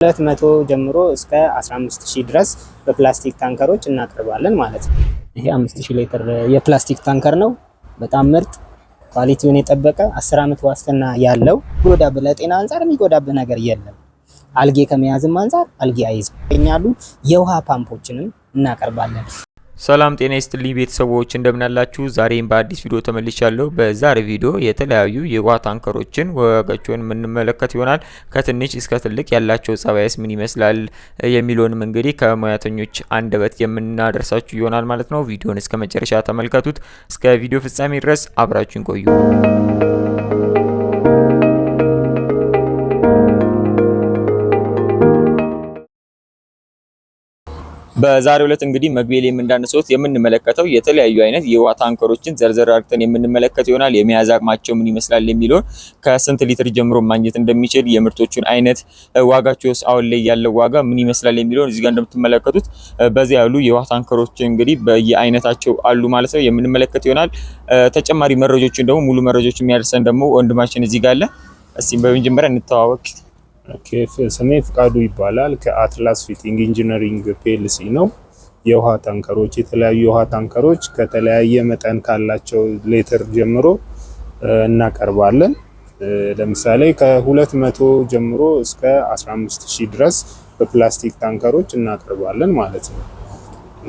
200 ጀምሮ እስከ 15,000 ድረስ በፕላስቲክ ታንከሮች እናቀርባለን ማለት ነው። ይሄ 5000 ሊትር የፕላስቲክ ታንከር ነው። በጣም ምርጥ quality ውን የጠበቀ 10 ዓመት ዋስትና ያለው፣ ጎዳብህ ለጤና አንጻር የሚጎዳብህ ነገር የለም። አልጌ ከመያዝም አንጻር አልጌ አይዝም። ይገኛሉ። የውሃ ፓምፖችንም እናቀርባለን። ሰላም ጤና ይስጥልኝ ቤተሰቦች፣ እንደምናላችሁ። ዛሬም በአዲስ ቪዲዮ ተመልሻለሁ። በዛሬ ቪዲዮ የተለያዩ የውሃ ታንከሮችን ዋጋቸውን የምንመለከት ይሆናል። ከትንሽ እስከ ትልቅ ያላቸው ጸባይስ ምን ይመስላል የሚለውንም እንግዲህ ከሙያተኞች አንደበት የምናደርሳችሁ ይሆናል ማለት ነው። ቪዲዮን እስከ መጨረሻ ተመልከቱት። እስከ ቪዲዮ ፍጻሜ ድረስ አብራችሁን ቆዩ። በዛሬው ዕለት እንግዲህ መግቢያ ላይ እንዳነሳሁት የምንመለከተው የተለያዩ አይነት የውሃ ታንከሮችን ዘርዘር አድርገን የምንመለከት ይሆናል። የመያዝ አቅማቸው ምን ይመስላል የሚለውን፣ ከስንት ሊትር ጀምሮ ማግኘት እንደሚችል፣ የምርቶቹን አይነት፣ ዋጋቸውስ አሁን ላይ ያለው ዋጋ ምን ይመስላል የሚለውን እዚህ ጋር እንደምትመለከቱት በዚያ ያሉ የውሃ ታንከሮች እንግዲህ በየአይነታቸው አሉ ማለት ነው፣ የምንመለከት ይሆናል። ተጨማሪ መረጃዎችን ደግሞ፣ ሙሉ መረጃዎችን የሚያደርሰን ደግሞ ወንድማችን እዚህ ጋር አለ። እስቲ በመጀመሪያ እንተዋወቅ። Okay፣ ስሜ ፍቃዱ ይባላል። ከአትላስ Fitting Engineering PLC ነው። የውሃ ታንከሮች፣ የተለያዩ የውሃ ታንከሮች ከተለያየ መጠን ካላቸው ሊትር ጀምሮ እናቀርባለን። ለምሳሌ ከ200 ጀምሮ እስከ 15,000 ድረስ በፕላስቲክ ታንከሮች እናቀርባለን ማለት ነው።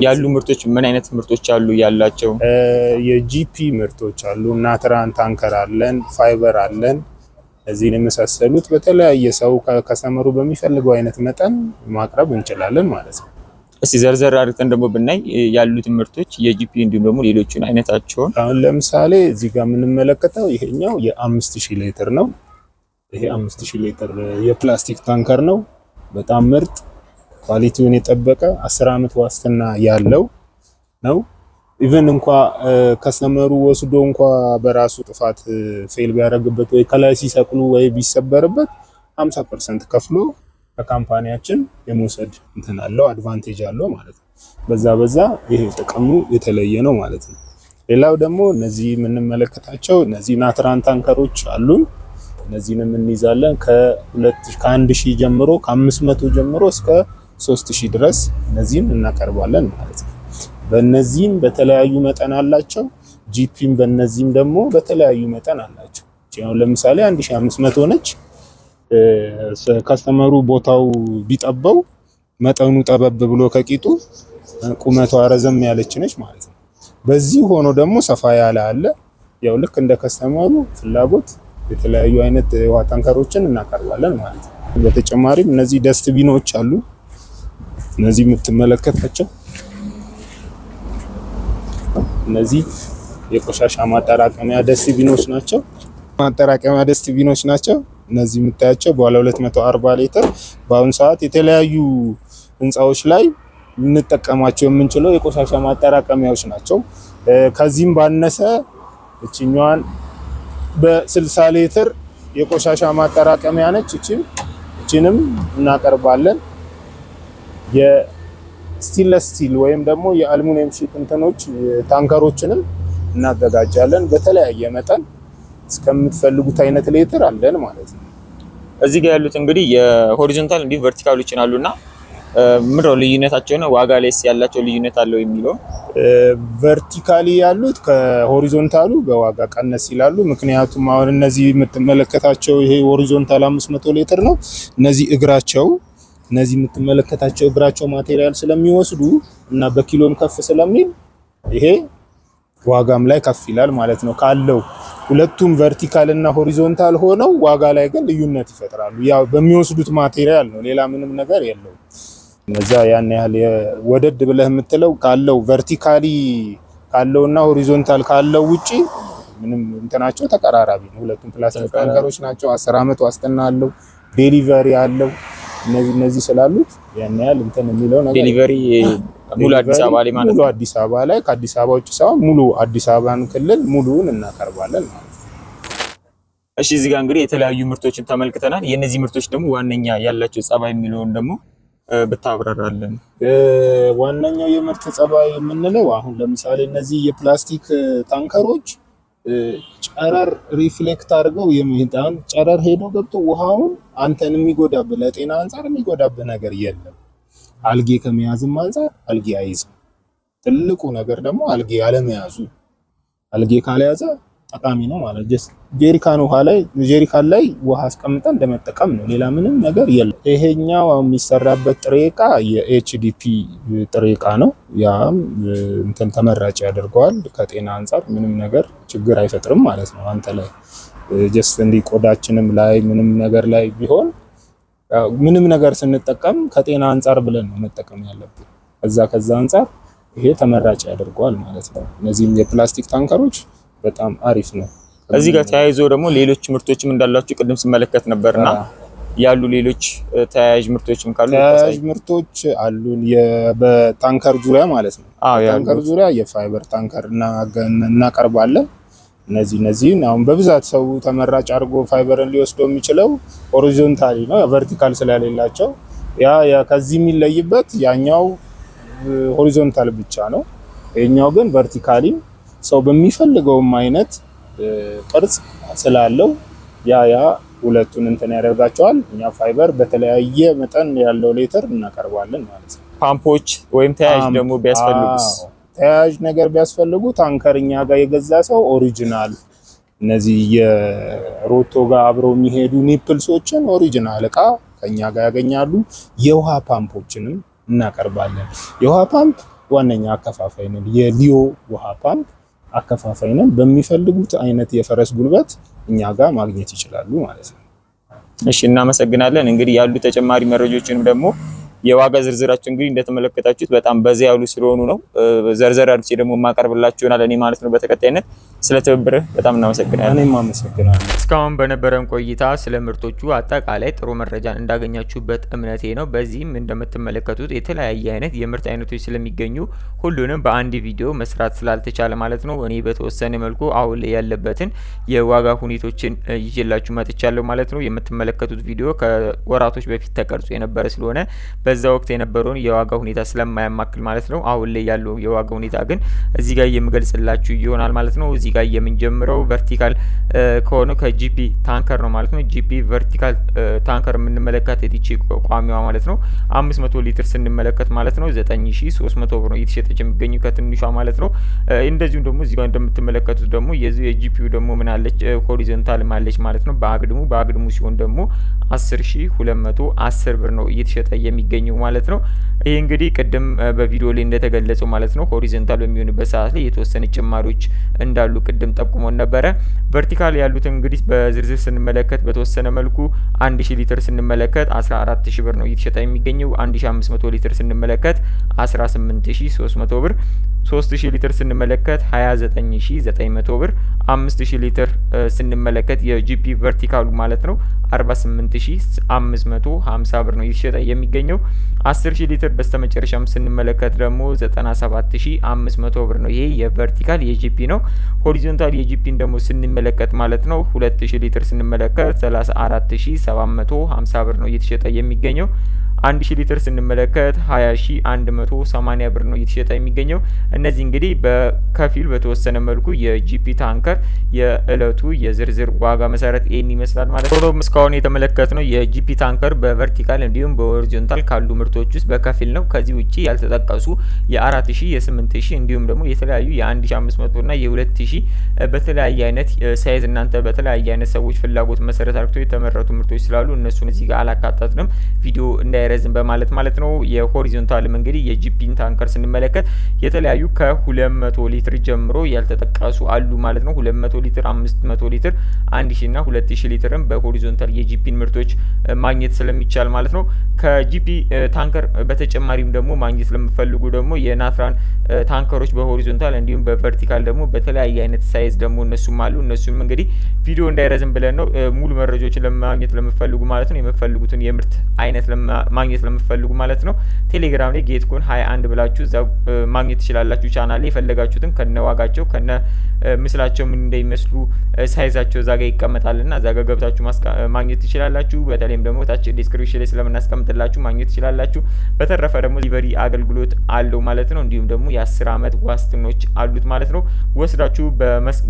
ያሉ ምርቶች ምን አይነት ምርቶች አሉ ያላቸው? የ GP ምርቶች አሉ። ናትራን ታንከር አለን፣ ፋይበር አለን። እዚህን የመሳሰሉት በተለያየ ሰው customer ኡ በሚፈልገው አይነት መጠን ማቅረብ እንችላለን ማለት ነው። እስቲ ዘርዘር አድርገን ደግሞ ብናይ ያሉትን ምርቶች የ GP እንዲሁም ደግሞ ሌሎችን አይነታቸውን። አሁን ለምሳሌ እዚህ ጋር የምንመለከተው ይሄኛው የ5000 ሊትር ነው። ይሄ 5000 ሊትር የፕላስቲክ ታንከር ነው። በጣም ምርጥ quality ውን የጠበቀ 10 ዓመት ዋስትና ያለው ነው። Even እንኳ customer ኡ ወስዶ እንኳ በራሱ ጥፋት fail ቢያደርግበት ወይ ከላይ ሲሰቅሉ ወይ ቢሰበርበት 50% ከፍሎ ከ company ያችን የመውሰድ እንትን አለው፣ advantage አለው ማለት ነው። በዛ በዛ ይሄ ጥቅሙ የተለየ ነው ማለት ነው። ሌላው ደግሞ እነዚህ የምንመለከታቸው እነዚህ ናትራን ታንከሮች አሉን። እነዚህንም እንይዛለን ከ1000 ጀምሮ፣ ከ500 ጀምሮ እስከ 3000 ድረስ እነዚህን እናቀርባለን ማለት ነው። በእነዚህም በተለያዩ መጠን አላቸው። GP ም በእነዚህም ደግሞ በተለያዩ መጠን አላቸው። አሁን ለምሳሌ 1500 ነች። Customer ኡ ቦታው ቢጠበው መጠኑ ጠበብ ብሎ ከቂጡ ቁመቷ ረዘም ያለች ነች ማለት ነው። በዚህ ሆኖ ደግሞ ሰፋ ያለ አለ። ያው ልክ እንደ customer ኡ ፍላጎት የተለያዩ አይነት የውሃ ታንከሮችን እናቀርባለን ማለት ነው። በተጨማሪም እነዚህ dustbin ኦች አሉ። እነዚህ የምትመለከታቸው እነዚህ የቆሻሻ ማጠራቀሚያ dustbin ኦች ናቸው። ማጠራቀሚያ dustbin ኦች ናቸው። እነዚህ የምታያቸው በኋላ 240 ሊትር በአሁኑ ሰዓት የተለያዩ ህንፃዎች ላይ ልንጠቀማቸው የምንችለው የቆሻሻ ማጠራቀሚያዎች ናቸው። ከዚህም ባነሰ እችኛዋን በ60 ሊትር የቆሻሻ ማጠራቀሚያ ነች። እቺንም እናቀርባለን። የ stainless steel ወይም ደግሞ የአልሙኒየም sheet እንትኖች ታንከሮችንም እናዘጋጃለን። በተለያየ መጠን እስከምትፈልጉት አይነት ሊትር አለን ማለት ነው። እዚህ ጋር ያሉት እንግዲህ የ horizontal እንዲሁም vertical ኦችን አሉና ምንድነው ልዩነታቸው ነው? ዋጋ ላይስ ያላቸው ልዩነት አለው የሚለው? Vertically ያሉት ከ horizontal ኡ በዋጋ ቀነስ ይላሉ። ምክንያቱም አሁን እነዚህ የምትመለከታቸው ይሄ horizontal 500 ሊትር ነው። እነዚህ የምትመለከታቸው እግራቸው material ስለሚወስዱ እና በኪሎም ከፍ ስለሚል ይሄ ዋጋም ላይ ከፍ ይላል ማለት ነው። ካለው ሁለቱም vertical እና horizontal ሆነው ዋጋ ላይ ግን ልዩነት ይፈጥራሉ። ያው በሚወስዱት material ነው፣ ሌላ ምንም ነገር የለውም። እነዛ ያን ያህል ወደድ ብለህ የምትለው ካለው vertically ካለውና horizontal ካለው ውጪ ምንም እንትናቸው ተቀራራቢ ነው። ሁለቱም ፕላስቲክ ታንከሮች ናቸው። 10 ዓመት ዋስትና አለው፣ delivery አለው። እነዚህ ስላሉት ያን ያህል እንትን የሚለው ነገር Delivery ሙሉ አዲስ አበባ ላይ ማለት ሙሉ ነው። አዲስ አበባ ላይ፣ ከአዲስ አበባ ውጭ ሳይሆን ሙሉ አዲስ አበባን ክልል ሙሉውን እናቀርባለን ማለት ነው። እሺ፣ እዚህ ጋር እንግዲህ የተለያዩ ምርቶችን ተመልክተናል። የእነዚህ ምርቶች ደግሞ ዋነኛ ያላቸው ጸባይ የሚለውን ደግሞ ብታብራራለን። ዋነኛው የምርት ጸባይ የምንለው አሁን ለምሳሌ እነዚህ የፕላስቲክ ታንከሮች ጨረር reflect አድርገው የሚሄዳን ጨረር ሄዶ ገብቶ ውሃውን አንተን የሚጎዳብህ ለጤና አንጻር የሚጎዳብህ ነገር የለም። አልጌ ከመያዝም አንጻር አልጌ አይዝም። ትልቁ ነገር ደግሞ አልጌ አለመያዙ፣ አልጌ ካልያዘ ጠቃሚ ነው ማለት just ጄሪካን ውሃ ላይ ጄሪካን ላይ ውሃ አስቀምጠን እንደመጠቀም ነው። ሌላ ምንም ነገር የለም። ይሄኛው የሚሰራበት ጥሬ እቃ የ HDP ጥሬ እቃ ነው። ያም እንትን ተመራጭ ያደርገዋል። ከጤና አንጻር ምንም ነገር ችግር አይፈጥርም ማለት ነው። አንተ ላይ just እንዲህ ቆዳችንም ላይ ምንም ነገር ላይ ቢሆን ምንም ነገር ስንጠቀም ከጤና አንጻር ብለን ነው መጠቀም ያለብን። ከዛ አንጻር ይሄ ተመራጭ ያደርገዋል ማለት ነው። እነዚህም የፕላስቲክ ታንከሮች በጣም አሪፍ ነው። እዚህ ጋር ተያይዞ ደግሞ ሌሎች ምርቶችም እንዳላችሁ ቅድም ስመለከት ነበርና ያሉ ሌሎች ተያያዥ ምርቶችም ካሉ ተያያዥ ምርቶች አሉን። በታንከር ዙሪያ ማለት ነው። በታንከር ዙሪያ የፋይበር ታንከር እናቀርባለን። እነዚህን አሁን በብዛት ሰው ተመራጭ አድርጎ ፋይበርን ሊወስደው የሚችለው horizontally ነው፣ vertical ስለሌላቸው ያ ከዚህ የሚለይበት ያኛው horizontal ብቻ ነው። ይሄኛው ግን vertically ሰው በሚፈልገውም አይነት ቅርጽ ስላለው ያ ሁለቱን እንትን ያደርጋቸዋል። እኛ ፋይበር በተለያየ መጠን ያለው ሌትር እናቀርባለን ማለት ነው። ፓምፖች ወይም ተያያዥ ደግሞ ቢያስፈልጉስ? ተያያዥ ነገር ቢያስፈልጉ ታንከር እኛ ጋር የገዛ ሰው original እነዚህ የሮቶ ጋር አብረው የሚሄዱ nipples ኦችን original እቃ ከኛ ጋር ያገኛሉ። የውሃ ፓምፖችንም እናቀርባለን። የውሃ ፓምፕ ዋነኛ አከፋፋይ ነን። የሊዮ ውሃ ፓምፕ አከፋፋይ ነን። በሚፈልጉት አይነት የፈረስ ጉልበት እኛ ጋር ማግኘት ይችላሉ ማለት ነው። እሺ፣ እናመሰግናለን። እንግዲህ ያሉ ተጨማሪ መረጃዎችንም ደግሞ የዋጋ ዝርዝራቸው እንግዲህ እንደተመለከታችሁት በጣም በዛ ያሉ ስለሆኑ ነው ዘርዘር አድርጌ ደግሞ የማቀርብላችሁ ይሆናል እኔ ማለት ነው። በተከታይነት ስለ ትብብርህ በጣም እናመሰግናለን። እኔም አመሰግናለሁ። እስካሁን በነበረን ቆይታ ስለ ምርቶቹ አጠቃላይ ጥሩ መረጃን እንዳገኛችሁበት እምነቴ ነው። በዚህም እንደምትመለከቱት የተለያየ አይነት የምርት አይነቶች ስለሚገኙ ሁሉንም በአንድ ቪዲዮ መስራት ስላልተቻለ ማለት ነው እኔ በተወሰነ መልኩ አሁን ላይ ያለበትን የዋጋ ሁኔቶችን ይዤላችሁ መጥቻለሁ ማለት ነው። የምትመለከቱት ቪዲዮ ከወራቶች በፊት ተቀርጾ የነበረ ስለሆነ በዛ ወቅት የነበረውን የዋጋ ሁኔታ ስለማያማክል ማለት ነው። አሁን ላይ ያለው የዋጋ ሁኔታ ግን እዚህ ጋር የምገልጽላችሁ ይሆናል ማለት ነው። እዚህ ጋር የምንጀምረው vertical ከሆነ ከ GP ታንከር ነው ማለት ነው። GP vertical ታንከር የምንመለከት ይቺ ቋሚዋ ማለት ነው 500 ሊትር ስንመለከት ማለት ነው 9300 ብር ነው እየተሸጠች የሚገኙ ከትንሿ ማለት ነው። እንደዚሁም ደግሞ እዚህ ጋር እንደምትመለከቱት ደግሞ የዚህ የ GP ው ደግሞ ምን አለች horizontal አለች ማለት ነው። በአግድሙ ሲሆን ደግሞ 10210 ብር ነው እየተሸጠ የሚገኘው ማለት ነው። ይህ እንግዲህ ቅድም በቪዲዮ ላይ እንደተገለጸው ማለት ነው horizontal በሚሆንበት ሰዓት ላይ የተወሰነ ጭማሪዎች እንዳሉ ቅድም ጠቁሞን ነበረ። vertical ያሉትን እንግዲህ በዝርዝር ስንመለከት በተወሰነ መልኩ 1000 ሊትር ስንመለከት 14000 ብር ነው እየተሸጠ የሚገኘው። 1500 ሊትር ስንመለከት 18300 ብር፣ 3000 ሊትር ስንመለከት 29900 ብር፣ 5000 ሊትር ስንመለከት የ GP vertical ኡ ማለት ነው 48550 ብር ነው እየተሸጠ የሚገኘው። 10000 ሊትር በስተመጨረሻም ስንመለከት ደግሞ 97500 ብር ነው። ይሄ የ vertical የ GP ነው። horizontal የ GP ን ደግሞ ስንመለከት ማለት ነው 2000 ሊትር ስንመለከት 34750 ብር ነው እየተሸጠ የሚገኘው። 1000 ሊትር ስንመለከት 20180 ብር ነው እየተሸጠ የሚገኘው። እነዚህ እንግዲህ በከፊል በተወሰነ መልኩ የ GP ታንከር የእለቱ የዝርዝር ዋጋ መሰረት ይህን ይመስላል ማለት ነው። ሆኖም እስካሁን የተመለከትነው የ GP ታንከር በ vertical እንዲሁም በ horizontal ካሉ ምርቶች ውስጥ በከፊል ነው። ከዚህ ውጪ ያልተጠቀሱ የ4000 የ8000 እንዲሁም ደግሞ የተለያዩ የ1500 እና የ2000 በተለያየ አይነት size እናንተ በተለያየ አይነት ሰዎች ፍላጎት መሰረት አድርገው የተመረቱ ምርቶች ስላሉ እነሱን እዚህ ጋር አላካተትንም ቪዲዮ እንዳይረዝም በማለት ማለት ነው። የ horizontal ም እንግዲህ የ GP ን ታንከር ስንመለከት የተለያዩ ከ200 ሊትር ጀምሮ ያልተጠቀሱ አሉ ማለት ነው። 200 ሊትር፣ 500 ሊትር፣ 1000 እና 2000 ሊትርም በ horizontal የ GP ን ምርቶች ማግኘት ስለሚቻል ማለት ነው። ከ GP ታንከር በተጨማሪም ደግሞ ማግኘት ለምትፈልጉ ደግሞ የናትራን ታንከሮች በ horizontal እንዲሁም በ vertical ደግሞ በተለያየ አይነት size ደግሞ እነሱም አሉ። እነሱም እንግዲህ ቪዲዮ እንዳይረዝም ብለን ነው ሙሉ መረጃዎችን ለማግኘት ለምትፈልጉ ማለት ነው የምትፈልጉትን የምርት አይነት ማግኘት ለምትፈልጉ ማለት ነው ቴሌግራም ላይ ጌትኮን 21 ብላችሁ እዛ ማግኘት ትችላላችሁ። ቻናል ላይ የፈለጋችሁትን ከነ ዋጋቸው ከነ ምስላቸው ምን እንደሚመስሉ size ኣቸው እዛ ጋር ይቀመጣልና እዛ ጋር ገብታችሁ ማግኘት ትችላላችሁ። በተለይም ደግሞ ታች description ላይ ስለምናስቀምጥላችሁ ማግኘት ትችላላችሁ። በተረፈ ደግሞ delivery አገልግሎት አለው ማለት ነው። እንዲሁም ደግሞ የ10 አመት ዋስትኖች አሉት ማለት ነው። ወስዳችሁ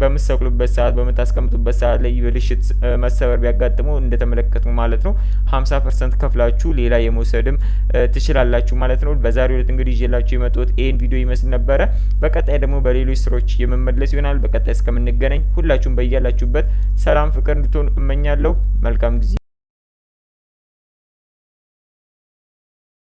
በምትሰቅሉበት ሰዓት፣ በምታስቀምጡበት ሰዓት ላይ ብልሽት፣ መሰበር ቢያጋጥመው እንደተመለከቱ ማለት ነው 50% ከፍላችሁ ሌላ የመውሰድም ትችላላችሁ ማለት ነው። በዛሬው ዕለት እንግዲህ ይዤላችሁ የመጣሁት ይሄን ቪዲዮ ይመስል ነበረ። በቀጣይ ደግሞ በሌሎች ስራዎች የምመለስ ይሆናል። በቀጣይ እስከምንገናኝ ሁላችሁም በያላችሁበት ሰላም፣ ፍቅር እንድትሆኑ እመኛለሁ። መልካም ጊዜ።